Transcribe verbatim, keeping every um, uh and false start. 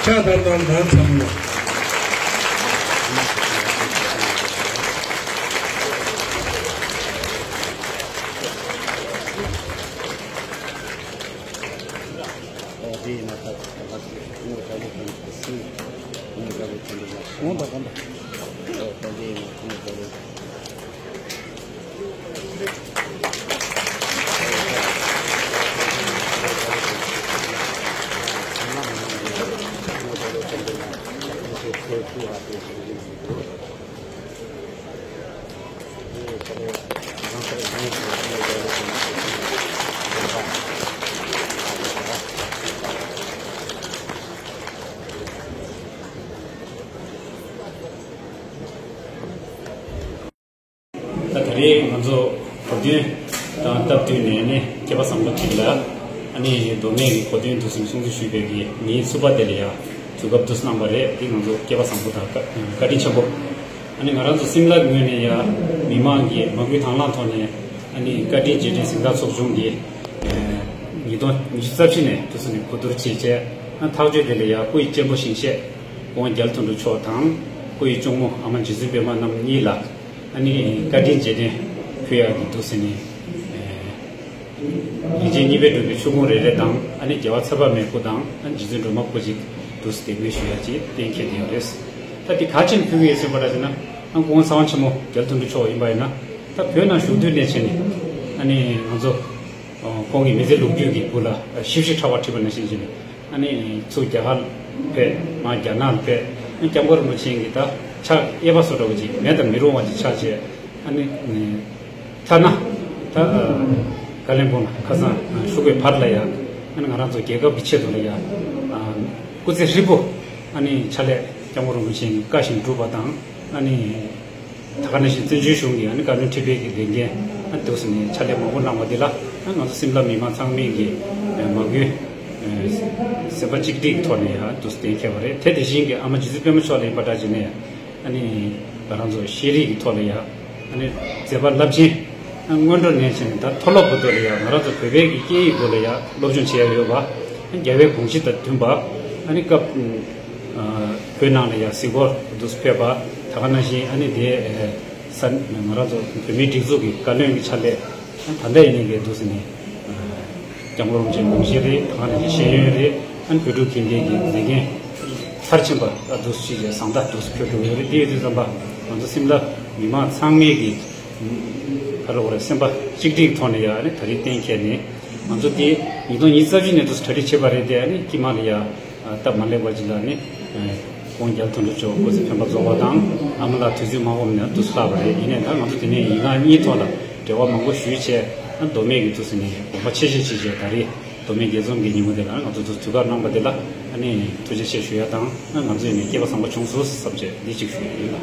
ཕྱག་དམ་དམ་གང་འཚམ་ལ། ད་ད་རེས་ང་ཚོ་གོ་སྟོན་དང་སྟབས་བསྟུན་ནས་ནི་སྐལ་པ་བཟང་པོ་ཅིག་ལ་ཨ་ནི་མདོ་སྨད་ཀྱི་གོ་སྟོན་དུ་སུམ་སྲུང་བརྩི་ཞུས་པའི་གི་ཉིན་གསུམ་པ་དེ་ལ་ཡང་དུས་སྐབས་དུ་གནང་བ་རེད། འདི་ང་ཚོ་སྐལ་པ་བཟང་པོ་དང་བཀའ་དྲིན་ཆེན་པོ། ཨ་ནི་ང་རང་ཚོ་སིམ་ལ་གི་ངོས་ནས་ཡང་མི་མང་གི་མ་བསྐུལ་དང་བླངས་ཐོག་ནས་ཨ་ནི་བཀའ་དྲིན་རྗེས་དྲན་གཟེངས་རྟགས་ཚོགས་ཆུང་གི་ཉིས་སྟོང་ཉི་ཤུ་རྩ་བཞི་ནས་དུ་སུ་ནས་གོ་བསྡུར་བྱས་བྱས་ཨ་ཐག་གཅོད་དེ་ལ་ཡང་སྐུ་ཡི་གཅེན་པོ་ཞིང་གཤེགས་ཀོང་རྒྱལ་དོན་གྲུབ་མཆོག་དང་སྐུ་ཡི་གཅུང་མོ་ཨ་མ་རྗེ་བཙུན་པད་མ་རྣམ་གཉིས་ལ་ཨ་ནི་བཀའ་དྲིན་རྗེས་དྲན་ཕུལ་ཡག་གི་འདུག་ཟེར་ནས། ལས་བྱེད་གཉིས་པའི་སྒྲུབ་པའི་ཆུ་ཁུང་རེ་རེ་དང་ཨ་ནི་རྒྱལ་བ་ཚེ་དཔག་མེད་སྐུ་དང་ཨ་ནི་རྗེ་བཙུན་སྒྲོལ་མ་སྐུ་གཅིག་འདུག་ཟེར་དེ་སྨོས་ཞུ་ཡག་ཅིག་གཏན་འཁེལ་བསྡད་ཡོད་རེད། ད་དེ་ག་ཅིག་ཕུལ་གི་ཡོད་ཟེར་བ་ལ་ཟེར་ན་ཨ་སྐུ་ངོ་ཚེ་དབང་ཆེན་མོ་རྒྱལ་དོན་གྲུབ་མཆོག་ཡིན་པ་ཡིན་ན་ད་བོད་ནང་བཞུགས་དུས་ནས་བྱས་ནས་ཨ་ནི་ང་ཚོ་ཁོང་གི་མི་ཚེ་ལོ་རྒྱུས་ཀྱི་སྐོར་ལ་ཞིབ་ཞིབ་ཕྲ་བ་བྲིས་པ་ནང་བཞིན་བྱས་ནས། ཨ་ནི་ཚུར་རྒྱ་གར་ཕེབས་མར་རྒྱ་ནག་ལ་ཕེབས་ཨ་ནི་སྐྱབས་མགོན་རིན་པོ་ཆེ་གིས་ད་ཕྱག་གཡས་པ་བཟོ་འདྲ་བོ་ཅིག་མེད་དང་མི་རུང་བ་ཅིག་ཆགས་བྱས་ཨ་ནི་ཐ་ན་ད་ཀ་ལན་སྦུག་ལ་ཁ་སང་ཤོག་གུའི་བར་ལ་ཡ་ཨ་ནི་ང་རང་ཚོ་རྒྱལ་ཁབ་ཀྱི་ཆེད་དུ་ལ་ཡ་སྐུ་ཚེ་ཧྲིལ་པོ་ཨ་ནི་ཕྱག་ལས་སྐྱབས་མགོན་རིན་པོ་ཆེ་གིས་བཀའ་བཞིན་བསྒྲུབས་པ་དང་ཨ་ནི། ད་ག་ནང་བཞིན་བཙན་བྱོལ་གཞུང་གི་ཨ་ནི་བཀའ་བློན་ཁྲི་པའི་གི་ལས་འགན་ཨ་འདུག་སེ་ནས་ཕྱག་ལས་མང་པོ་གནང་བ་འདི་ལ་ཨ་ང་ཚོ་སིམ་ལ་མི་མང་ཚང་མས་ཀྱི་མ་བསྐུལ་སེམས་པ་གཅིག་སྒྲིལ་གྱི་ཐོག་ནས་ཨ་འདུག་སེ་གཏན་འཁེལ་བ་རེད། དེ་དེ་བཞིན་གྱི་ཨ་མ་རྗེ་བཙུན་པད་མ་མཆོག་ལ་ཡིན་པ་འདྲ་བྱས་ནས་ཨ་ནི་ང་རང་ཚོ་ཤེས་རིག་གི་ཐོག་ལ་ཡ་ཨ་ནི་མཛད་པ་རླབས་ཆེན་ཨ་སྔོན་འགྲོ་ནས་བྱས་ནས་ད་མཐོ་སློབ་བར་དུ་ལ་ཡ་ང་རང་ཚོ་བོད་པའི་གི་སྐད་ཡིག་སྐོར་ལ་ཡ་སློབ་སྦྱོང་བྱེད་ཡ་ཡོད་པ་ཨ་རྒྱལ་བའི་དགོངས་གཞི་དང་མཐུན་པ་ཨ་ནི་སྐབས། བོད་ནང་ལ་ཡང་གཟིགས་སྐོར་འདུག་སེ་ཕེབས་པ་ད་ག་ནང་བཞིན་ཨ་ནི་དེ་ས་ང་རང་ཚོ་བོད་མིའི་སྒྲིག་འཛུགས་ཀྱི་བཀའ་བློན་གྱི་ཕྱག་ལས་ད་ལྟ་ཡིན་ནའི་འདུག་སེ་ནས་སྐྱབས་མགོན་རིན་པོ་ཆེའི་དགོངས་བཞེད་རེད། ད་ག་ནང་བཞིན་ཤེས་ཡོན་རེད། ཨ་ནི་བོད་ཕྲུག་དགེ་རྒན་གྱི་ལས་འགན་མཐར་ཕྱིན་པ་འདུག་སེ་བྱས་བཟང་ཐག་འདུག་སེ་ཕུལ་འགྲོ་གི་ཡོད་རེད། དེ་ཡོད་དུས་ཙམ་པ་ང་ཚོ་སིམ་ལ་མི་མང་ཚང་མས་ཀྱི་ག་རེ་ཟེར་དགོས་རེད། སེམས་པ་གཅིག་སྒྲིལ་གྱི་ཐོག་ནས་ཡང་ཨ་ནི་ད་རེས་གཏན་འཁེལ་ནས་ང་ཚོ་དེ་ཉིས་སྟོང་ཉི་ཤུ་རྩ་བཞི་ནས་འདུག་སེ་གྲ་སྒྲིག་བྱས་པ་རེད་དེ། ཨ་ནི་དཀྱིལ་མ་ལ་ཡ། སྟབས་མ་ལེགས་པ་ཅིག་ལ་ནི། ཁོང་རྒྱལ་དོན་གྲུབ་མཆོག་སྐུ་ཚེ་འཕེན་པ་རྫོགས་པ་དང་ཨ་མ་ལགས་དུས་ཚོད་མ་འོངས་ནས་དུས་སུ་ལྷག་པ་རེད། ཡིན་ནའི་ད་ང་ཚོ་དེ་ནས་ཡིག་ངག་གཉིས་ཐོག་ལ་འབྲེལ་བ་མང་པོ་ཞུས་བྱས་ཨ་མདོ་སྨད་ཀྱི་དུས་སུ་ནི་དགོངས་པ་ཆེ་བཞེས་བྱས་བྱས་ད་རེས་མདོ་སྨད་རྒྱལ་འཛོམས་ཀྱི་ཉིན་མོ་དེ་ལ་ང་ཚོ་དུས་དུས་ཁར་གནང་པ་དེ་ལ་ཨ་ནི་ཐུགས་རྗེ་ཆེ་ཞུ་ཡ་དང་ཨ་ང་ཚོས་ནི་སྐལ་པ་བཟང་པོ་བྱུང་སོང་བསམ་བྱས་འདི་གཅིག་ཞུ་ཡ་ཡིན་ལ།